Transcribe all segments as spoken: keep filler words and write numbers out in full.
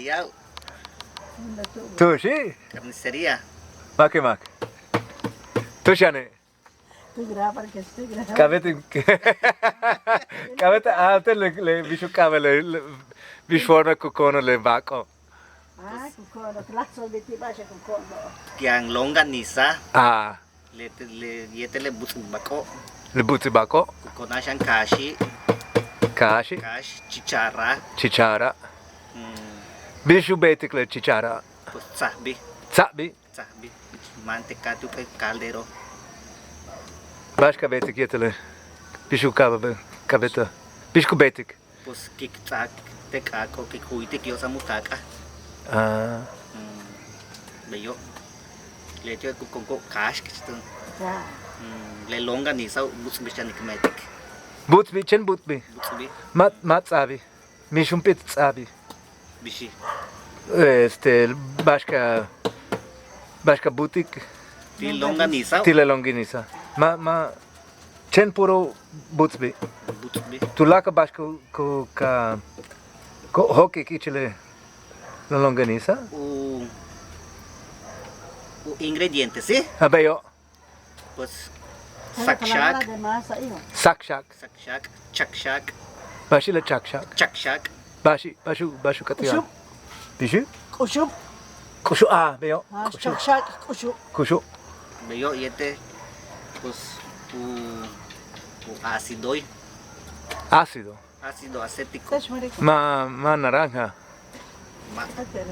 Ya'ab. Tu'uxi'. Carnicería. Máac, máac. Tu'ux yane'. K'a'abéet in, k'a'abéet a áantal le, le bix u k'aaba'e' le, le bix forma ku ko'onol le ba'aco'. Ah, ku ko'onol, ku láaj tsolbiti' ba'ax ku ko'onol. Yaan longaniza. Ah. Le, le, yéetel le buts'il ba'aco'. Le buts'il ba'aco'. Ku ko'onol xan kaaxi'. Kaaxi'. Kaax, chichara. Chichara. Mm. Bix u beetik le chichara? Pues tsajbi. Tsajbi. Tsajbi. Manteca ti' jump'éel caldero. Ba'ax ka beetik yéetel le bix u k'aaba'e', k'a'abéet a, bix ku beetik? Pues kik ts'áak te' k'aako', kik ju'uytik yo'osal mu taak'al. Ah. Mm, beyo'. Leti'e' ku ko'onko' kaax kich túun. Mm, le longaniza u buts'bil xan k meetik. Buts'bil, chéen buts'bil. Buts'bil. Ma', ma' ts'abi. Mix jump'íit ts'abi. Bixi'. Este, ba'ax ka, ba'ax ka buts'ik. Ti' longaniza. Ti' le longaniza. Ma', ma', chéen puro buts'bil. Buts'bil. Tuláakal ba'ax ku, ku, ka, ku jóok'ik ich le longaniza. U, u ingrediente, ¿sí? A beyo'. Pues, sakxak. Sakxak. Sakxak. Chakxak. Ba'axi' le chakxak. Chakxak. Ba'axi', ba'axi', ba'axi' u k'áat ya'al. K'uxu'. Bixi'? K'uxu'. K'uxu', ah, beyo'. Ah, k'uxu'. Chakxak, k'uxu'. K'uxu'. Beyo' yéetel, pues, u, u ácidoe. Ácido. Ácido acético. Ma', ma' naranja. Ma'.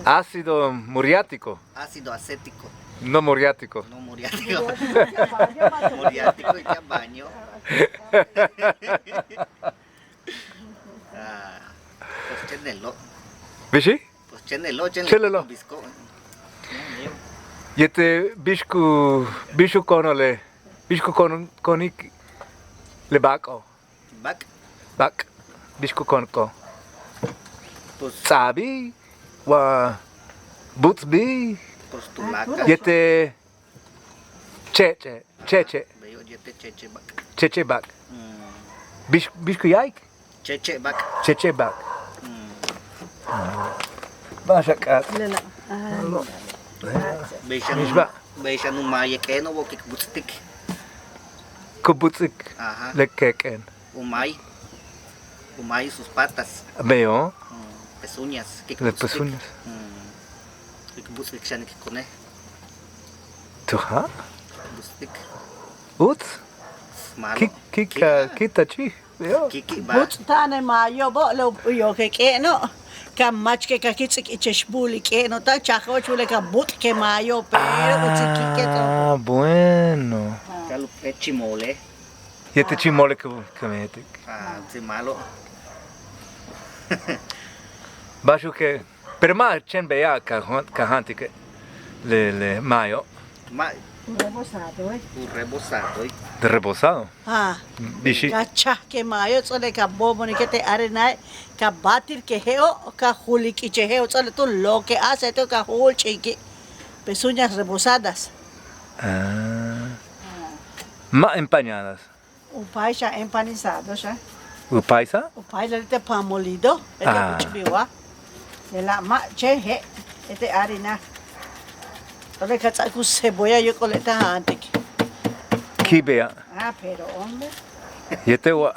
Ácido muriático. Ácido acético. No muriático. No muriático. Muriático y ya baño. Ah, pues chéen lelo'. ¿Bixi'? Pues chéen lelo', chéen lelo'. Chéen lelo'. Yéetel bix ku, bix u ko'onole', bix ku ko'on, ko'onik le ba'aco'. Ba'ac. Ba'ac. Bix ku ko'onko'. Pues ts'abi, wa buts'bi. Pues tuláakal. Yéetel cheche', cheche'. Beyo' yéetel cheche' ba'ac. Cheche' ba'ac. Mm. Bix, bix ku ya'alik? Cheche' ba'ac. Cheche' ba'ac. Mm. Ba'ax a k'áat. Bey xan u, bey xan u maay le k'eeno'obo' kik buts'tik. Ku buts'ik le k'eek'een. U maay. U maay sus patas. Beyo'. Mm, pezuñas. Kik buts'tik. Pezuñas. Mm, kik buts'ik xan kik kone'. Tuja'. Buts'ik. Uts. Malo. Kik, kik, kik a, kik a chi'. Kiki' ba'al. Buts' ta'an le maayo'obo' le u yook le k'eeno'. Ka mach ke ka kits'ik ichech bu'ul le k'eeno', ta chajo'och u le ka but'ik le maayo', pero uts kiketo'on. Ah, bueno. Ka lu p'éel chimole. Yéetel chimole ku, ku meetik. Ah, sí, malo. Ba'axuke'. Pero ma' chéen beya' ka, ka jáantike' le, le maayo'. Ma'. U rebozadoe'. U rebozadoe'. De rebozado. Ah. Bixi'. Ka chajik le maayo', ts'o'ok le ka bo'obonik te' arenae', ka báatil ke je'o', ka julik ich le je'o', ts'o'ok le túun lo que hace, ka ju'ul ch'i'iki'. Pezuñas rebozadas. Ah. Ma' empañadas. U paisa empanizado xa. U paisa? U paisa leti' pan molido. Leti' juch'bil wa. Lela' ma' chéen je'. Leti' harina. Ts'o'ok le ka ts'áak u cebolla yóok'ol le ta jáantik. Ki' beya'. Ah, pero hombre. Yéetel wa.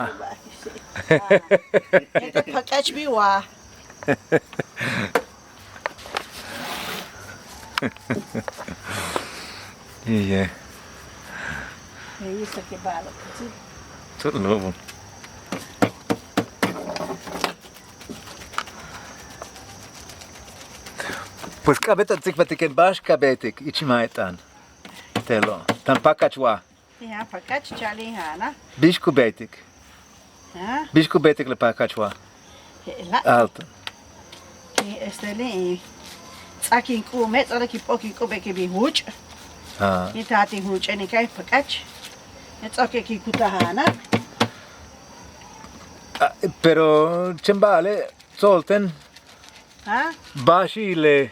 Leti' pak'achbil wa. Iye. Pues k'a'abéet a tsikbaltiken ba'ax ka beetik ich maayt'aan. Te'elo'. Táan pakach wa. Ti' ja' pakach cha'al in jaana'. Bix ku beetik? Bix ku beetik le pakach wa? Je'ela'. Alto. Este le in ts'áak in k'u'ubej, ts'o'ok le kin p'o'ok in k'u'ubej kin bin juuch'. Kin taal in juuch'enik le pakach. Ts'o'ok le kin kutal jaana'. Pero chéen ba'ale' tso'olten. Ba'axi' le,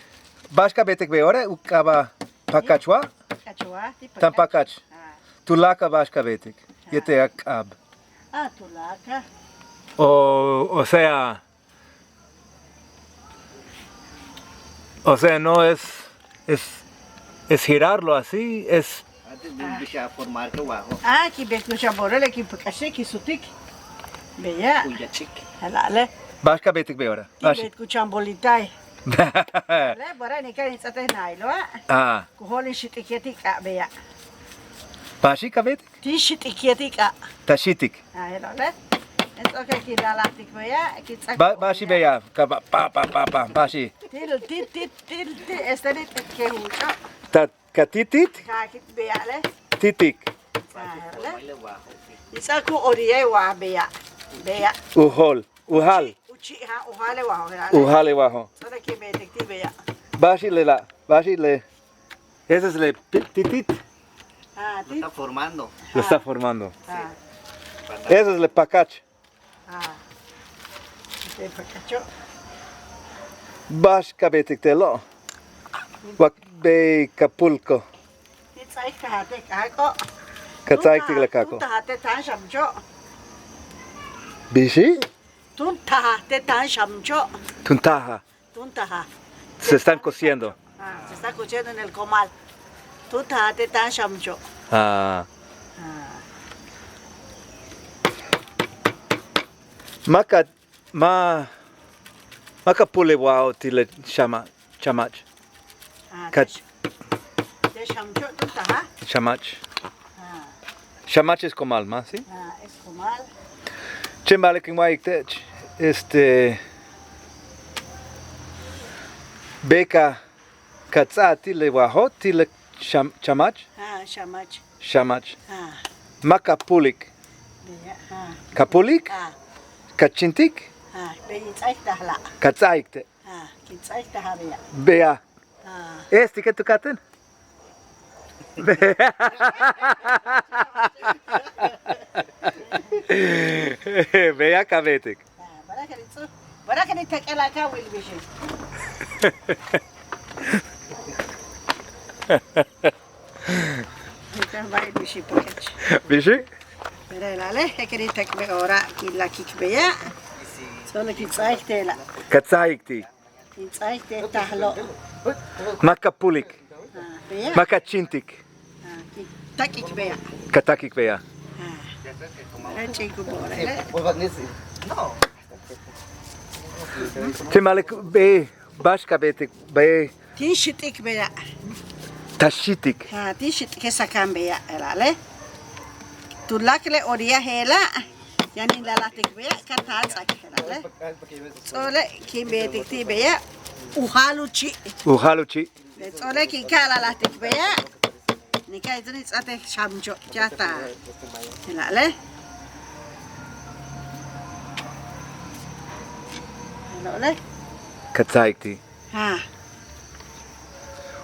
ba'ax ka beetik beyo'ore' u k'aaba' pakach wa. Pakach wa, ti' pakach. Táan pakach. Tuláakal ba'ax ka beetik yéetel a k'ab. Ah, tuláakal. O, o sea, O sea, no es, es, es girarlo así, es. Antes de empezar a formar que abajo. Ah, kin beetik u chan bolil, kin pu'uk'axik, kin sutik. Beya'. Je'ela' le. Ba'ax ka beetik beoora? Kin beetik u chan bolitae'. Le, bora' nika' in ts'áataj nailoa'. Ah. Ku jo'ol in xi'itike' ti' k'ab beya'. Ba'axi' ka beetik? Tin xi'itike' ti' k'ab. Ta xi'itik. Ah, je'ela' le. Entonces kin lalajtik beya', kin ts'áak. Ba'axi' beya', ka ba, pa, pa, pa, pa, ba'axi'. Ti', ti', ti', ti', este, ti', ti', ke jucho'. Ta, ka ti', ti'? Ka ti' beya' le. Ti', ti'. Ah, je'ela' le. Kin ts'áak u orilla wa beya'. Beya'. U jo'ol, u ja'al. U chi', ja, u ja'al le wajo', je'ela' le. U ja'al le wajo'. Entonces kin beetik ti' beya'. Ba'axi' lela', ba'axi' le. Ese es le pi-, ti', ti'. Ah, ti'. Lo está formando. Lo está formando. Ah. Ese es le pakach. Ah. Este pakacho'. Ba'ax ka beetik te'elo'. Wa bey ka pulko. Kin ts'áaik tajate' k'aako'. Ka ts'áaik ti' le k'aako'. Kin tajate' táan xamcho'. Bixi'? Kin tajate' táan xamcho'. Kin taja. Kin taja. Se están cociendo. Ah, se está cociendo en el comal. Kin tajate' táan xamcho'. Ah. Ah. Ma' ka, ma', ma' ka pul le wao' ti' le xama', xamach. Ah, ka, te' xamcho' kin taja'. Xamach. Ah. Xamach es comal, ma', ¿sí? Ah, es comal. Chéen ba'ale' kin wa'ayik teech, este, bey ka, ka ts'áa ti' le wajo', ti' le xam-, xamach. Ah, xamach. Xamach. Ah. Ma' ka pulik. Beya', ah. Ka pulik. Ah. Ka chíintik. Ah, bey in ts'áaik tajala'. Ka ts'áaik te'. Ah, kin ts'áaik taja' beya'. Beya'. Ah. Este que tu katen. Beya' ka beetik. Ah, ba'ax ka nin ts'u-, ba'ax ka nin tek'el a ka wil bixi'. Bixi'? Pero je'ela' le, je'el kin tek'el beoora', kin lakik beya'. Solo kin ts'áaik te'ela'. Ka ts'áaik ti'. Kin ts'áaik te' tajalo'. Ma' ka pulik. Ah, beya'. Ma' ka chíintik. Ah, kin takik beya'. Ka takik beya'. Ah. Ba'ax ku bo'one'. Chéen ba'ale' bey, ba'ax ka beetik bey. Tin xi'itik beya'. Ta xi'itik. Ah, tin xi'itik sáakan beya', je'ela' le. Tuláakal le orilla je'ela'. Yaan in lalajtik beya', ka taal ts'áak je'ela' le. Ts'o'ole' kin beetik ti' beya', u ja'al u chi'. U ja'al u chi'. Ts'o'ole' kin ka'a lalajtik beya'. Nika' in ts'áataj xamcho' ya ta. Je'ela' le. Je'ela' le. Ka ts'áaik ti'.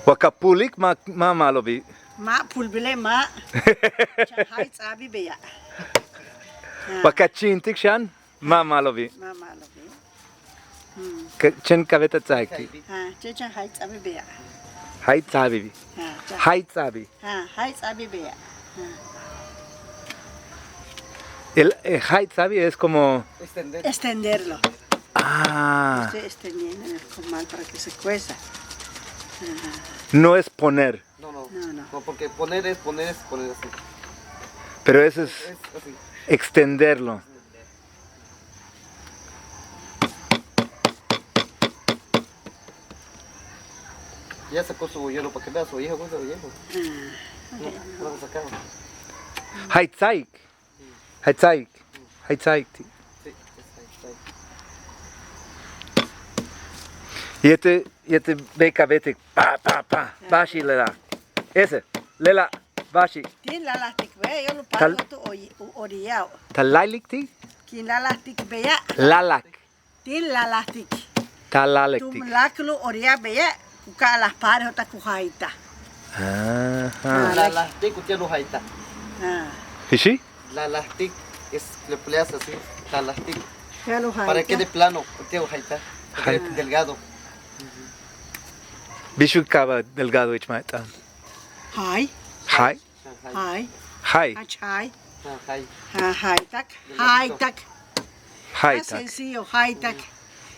Wa ka pulik ma', ma' ma'alobi'. Ma' pulbile' ma'. Chan jayts'abi beya'. Wa ka chíintik xan ma' ma'alobi'. Ma' ma'alobi'. Chéen ka beetik ts'áaik ti'. Chéen chan jayts'abi beya'. Jayts'abi. Jayts'abi. Jayts'abi beya'. El, eh, jayts'abi es como extenderlo. Ah. Estoy extendiendo en el comal para que se cueza. No es poner. No, no. No, no. No, porque poner es poner, es poner así. Pero eso es extenderlo. Ya sacó su hielo para que vea su hijo, ¿cómo se lo llevo? Jayts'aik. Jayts'aik. Jayts'aik ti'. Yéetel, yéetel bey ka beetik. Pa, pa, pa. Ba'axi' lela'. Ese, lela', ba'axi'. Tin lalajtik beya', yo'ol u p'áatal tu orillao'. Ta láaylik ti'. Kin lalajtik beya'. Lalak. Tin lalajtik. Ta lalajtik. Tuláakal u orilla beya', ku ka'alaj paarejo' tak u jaytaj. Lalajtik uti'al u jaytaj. ¿Y sí? Lalajtik es le empleas así, lalajtik. Para que quede plano, uti'al u jaytaj. Delgado. ¿Bix u ka'aba'al delgado ich ma' t'aan? Jay. Jay. Jay. Jay. Jay. Jaytak. Jaytak. Jaytak. Sencillo, jaytak.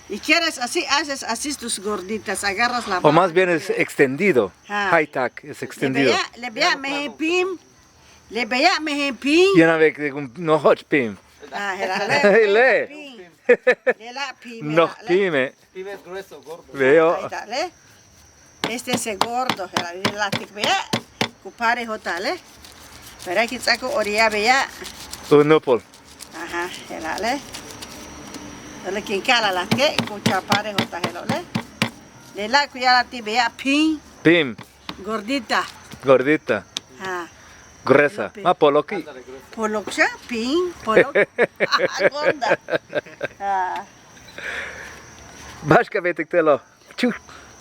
Y quieres así, haces así tus gorditas, agarras la mano. O más bien es extendido. Ajá. High tack, es extendido. Le beya', le beya' mejen pim. Le beya' mejen pim. Y una vez que un, no hot pim. Ah, le. Le. Le la pim. No pime. Pime es grueso, gordo. Beyo'. Este es el gordo, je'ela' le láatik beya', ku parejo taal le. Pero kin ts'áak u orilla beya'. U núupul. Ajá, je'ela' le. Je'ela' kin ka'ala'al ke ku chan parejo taal je'elo' le. Lela' ku ya'ala'al ti' beya' pim. Pim. Gordita. Gordita. Ajá. Gruesa. Ma' poloki'. Polok xan, pim, polok. Gorda. Ajá. Ba'ax ka beetik te'elo'. Chu.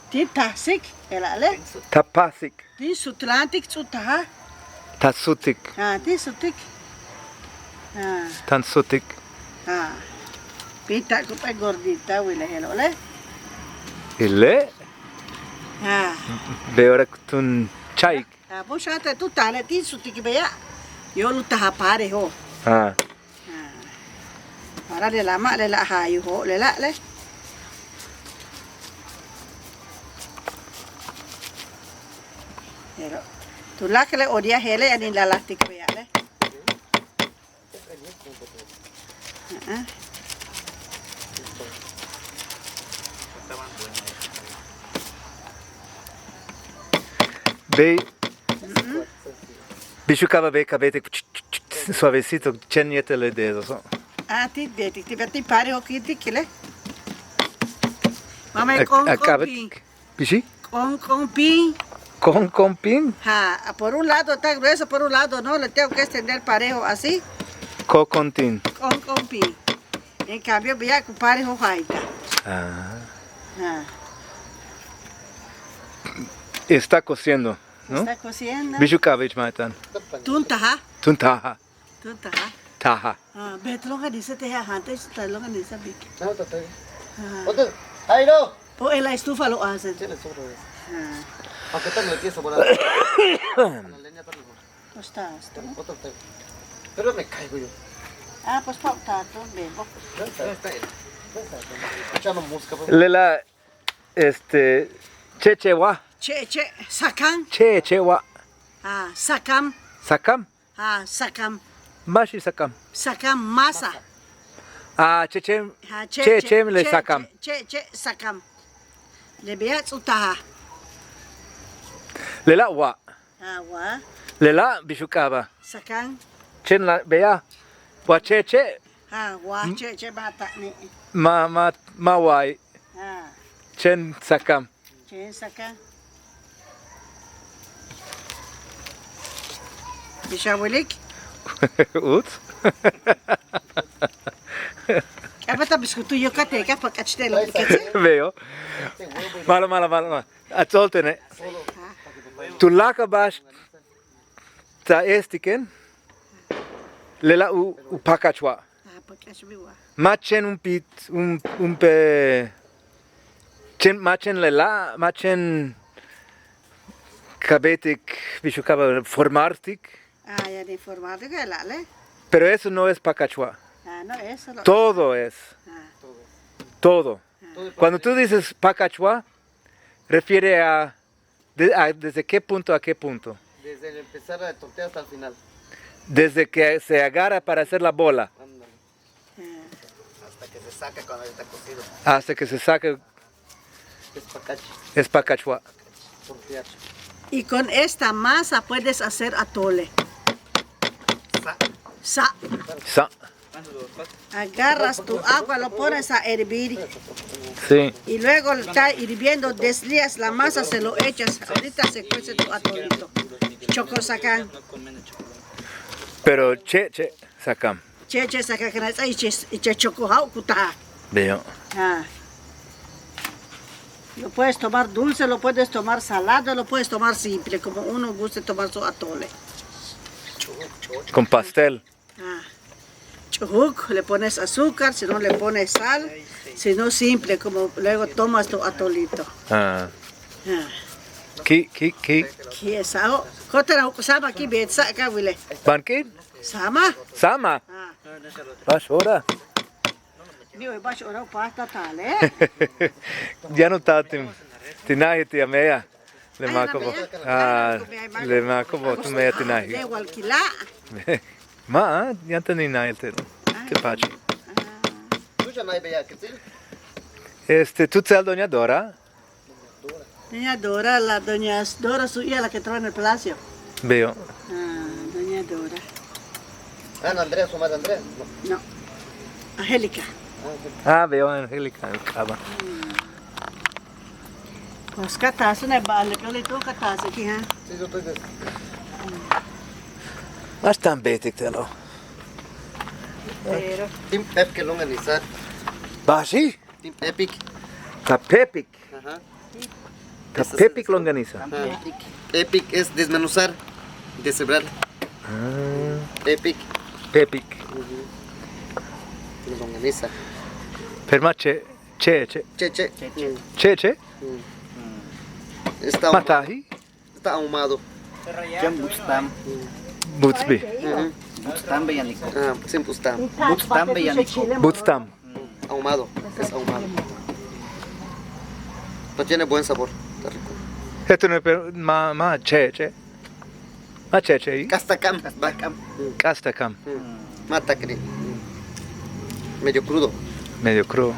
Ti' taasik, je'ela' le. Ta paasik. Ti' sutla'antik ts'u'taja. Ta sutik. Ah, ti' sutik. Ah. Tan sutik. Ah. Pita' ku p'éel gordita wile je'elo' le. Ile. Ah. Be'ora tun cha'ik. Ah, pues ya te tu taale ti' sutik beya'. Yo'ol u taja parejo. Ah. Ora lela' ma' lela' jayujo' lela' le. Pero tuláakal le orilla je'ele' yaan in láatik beya' le. Bey. Bix u ka'abéet ka beetik suavecito, chéen yéetel le dedos. Ah, ti' beetik, ti' beetik parejo ki'itik kile. Mame, k'on k'on pin. Bixi'? K'on k'on pin. K'on k'on pin. Ja, por un lado está grueso, por un lado no, le tengo que extender parejo así. K'on k'on pin. K'on k'on pin. En cambio beya' ku parejo jaita. Ah. Está cociendo. ¿No? Está cociendo. Bix u ka'abéet ma' táan. Tun taja. Tun taja. Tun taja. Taja. Ah, beet longaniza te ja jante ta longaniza bik. No, ta te. Otro. Ay, no. Po en la estufa lo hacen. Sí, la estufa lo hacen. Ah. Aunque también tiene sabor a la leña, pero mejor. No está, está. Otro te. Pero me caigo yo. Ah, pues pauta, tú, bebo. Ya está, ya está. Echando música, pues. Lela', este, che'eche' wa. Che'eche', sakan. Che'eche' wa. Ah, sakan. Sakan. Ah, sakan. Máaxil sakan. Sakan, masa. Ah, che'eche', che'eche' le sakan. Che'eche', sakan. Le beya' ts'u'taja. Lela' wa'. Ah, wa'. Lela' bix u k'aaba'. Sakan. Chéen la beya'. Wa che'eche'. Ah, wa che'eche' ma' táane'. Ma', ma', ma' wa'i'. Ah. Chéen sakan. Chéen sakan. Bix a wilik? Uts. K'a'abéet a biskutu yucateca pa k'ach te'elo'. Beyo'. Ma'alob, ma'alob, ma'alob. A ts'o'ol tene'. Tuláakal ba'ax ta éestiken, lela' u, u pakach wa'. Ma' chéen un pit, un, un pe, chéen, ma' chéen lela', ma' chéen ka beetik bix u ka'aba' formarte. Ah, yaan in formarte lela' le. Pero eso no es pakach wa'. Ah, no, eso no. Todo es. Ah. Todo. Ah. Cuando tú dices pakach wa', refiere a De, a, ¿desde qué punto a qué punto? Desde el empezar a tortear hasta el final. Desde que se agarra para hacer la bola. Ándale. Hasta que se saca cuando ya está cocido. Hasta que se saca. Es pakach. Es pakach wa'. Tortear. Y con esta masa puedes hacer atole. Sa'. Sa'. Sa'. Agarras tu agua, lo pones a hervir. Sí. Y luego está hirviendo, deslías la masa, se lo echas. Ahorita se cuece tu atolito. Choko sakan. Pero che'eche' sakan. Che'eche' sakan, kana' ts'a' iche, iche choko ja'o' ku taja. Beyo'. Ah. Lo puedes tomar dulce, lo puedes tomar salado, lo puedes tomar simple, como uno guste tomar su atole. Con pastel. Ah. Ch'ujuk, le pones azúcar, si no le pones sal, si no simple, como luego tomas tu atolito. Ah. Ah. Ki, ki, ki. Ki es ajo. Kótera uk sama ki beet sa' ka wile. Ban ki? Sama. Sama. Ah. Ba'ax ora. Yaan u taal ti', ti najil ti' a meya. Le máako'obo'. Ah, le máako'obo' tu meya ti' najil. Ma'an, yaan táan in najil te', te' paach. Este, tu tséel doña Dora. Doña Dora, la doña Dora, su hija, la que trabaja en el palacio. Beyo. Ah, doña Dora. Ana Andrea, su madre Andrea? No. No. Angélica. Ah, beyo, Angélica, el caba. Pues ka taas, ne ba le piolito ka taas aquí, ¿ah? Sí, yo estoy de... Ba'ax táan beetik te'elo'. Pero tin p'epik longaniza. Ba'axi'? Tin p'epik. Ta p'epik. Ajá. Ta p'epik longaniza. Ajá. P'epik es desmenuzar, deshebrar. Ah. P'epik. P'epik. Ujú. Longaniza. Pero ma' che', che', che'. Che', che'. Che', che'. Mm. Está ahumado. Está ahumado. Chéen buts'tam. Buts'bi. Ujú. Buts'tam beyaniko'. Ah, sí, buts'tam. Buts'tam beyaniko'. Buts'tam. Ahumado, es ahumado. Pero tiene buen sabor, está rico. Esto no es, pero ma', ma' che', che'. Ma' che', che'. K'astakam. K'astakam. Mm. K'astakam. Mm. Ma' takni'. Mm. Medio crudo. Medio crudo.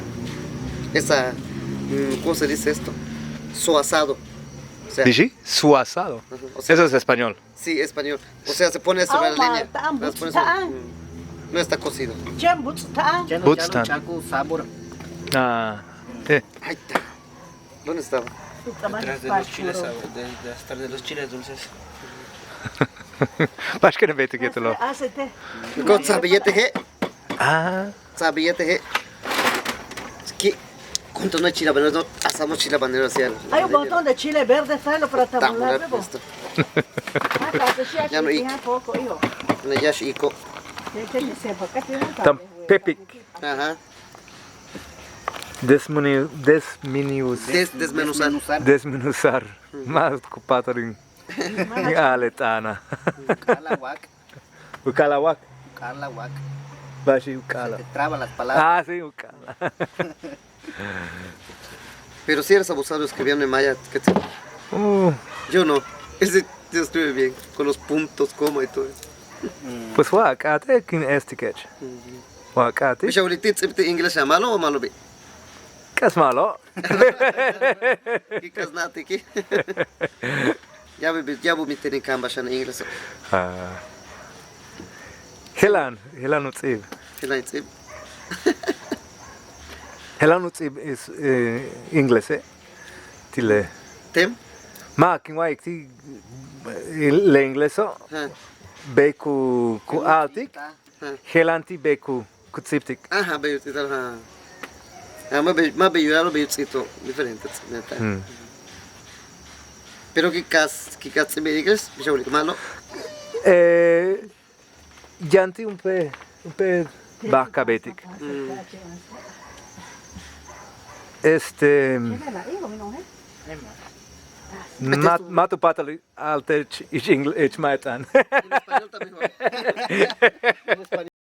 Esa, mm, ¿cómo se dice esto? Su asado. O sea, ¿sí? Su asado. Ajá, o sea, eso es español. Sí, español. O sea, se pone sobre la leña. Las pones sobre, mm, no está cocido. Chéen buts'tam. Buts'tam. Ah, eh. Ahí está. ¿Dónde estaba? Detrás de los chiles, de, de, hasta de los chiles dulces. Ba'ax kéen u beetik yéetelo'. Ko tsaj billete je'. Ah. Tsaj billete je'. Ki, ¿cuánto no hay chile habanero? No, hacemos chile habanero así. Hay un montón de chile verde, tráelo para tabular, bebo. Ya no hay. Táan p'epik. Ajá. Desmeni-, desmenuz-, des-, desmenuzar. Desmenuzar. Ma' ku p'áatal in a'al le t'aana'. U k'aal a wak'. U k'aal a wak'. U k'aal a wak'. Ba'axi' u k'aal a. Se te traba las palabras. Ah, sí, u k'aal a. Pero si eres abusado escribiendo en maya, ¿qué tal? Uh. Yo no. Ese yo estuve bien, con los puntos, coma y todo eso. Pues wa k'áate' kin eestikech. Wa k'áate'. Mix a wilik ti' ts'íib ti' inglés, ¿ma'alob o ma'alobi'? K'as ma'alob. Ki k'as na'atiki'. Ya'ab, ya'ab u mi teni' kaambal xan inglés. Ah. Je'elan, je'elan u ts'íib. Je'elan u ts'íib. Je'elan u ts'íib es, eh, inglese'. Ti' le. ¿Tem? Ma' kin wa'alik ti', eh, le ingleso'. Bey ku, ku a'altik. Je'elan ti' bey ku, ku ts'íibtik. Ajá, bey u ts'íibta'al, ajá. Ah, ma' bey, ma' bey u ya'alo', bey u ts'íibto', diferente ts'íibta'al. Pero ki k'as, ki k'as ts'íib inglés, mix a wilik ma'alob. Eh, yaan ti' jump'éel, jump'éel ba'al ka beetik. Este, ma', ma' tu p'áatal a'al teech ich ingle-, ich ma'et'aan. En español también, ¿no? En español.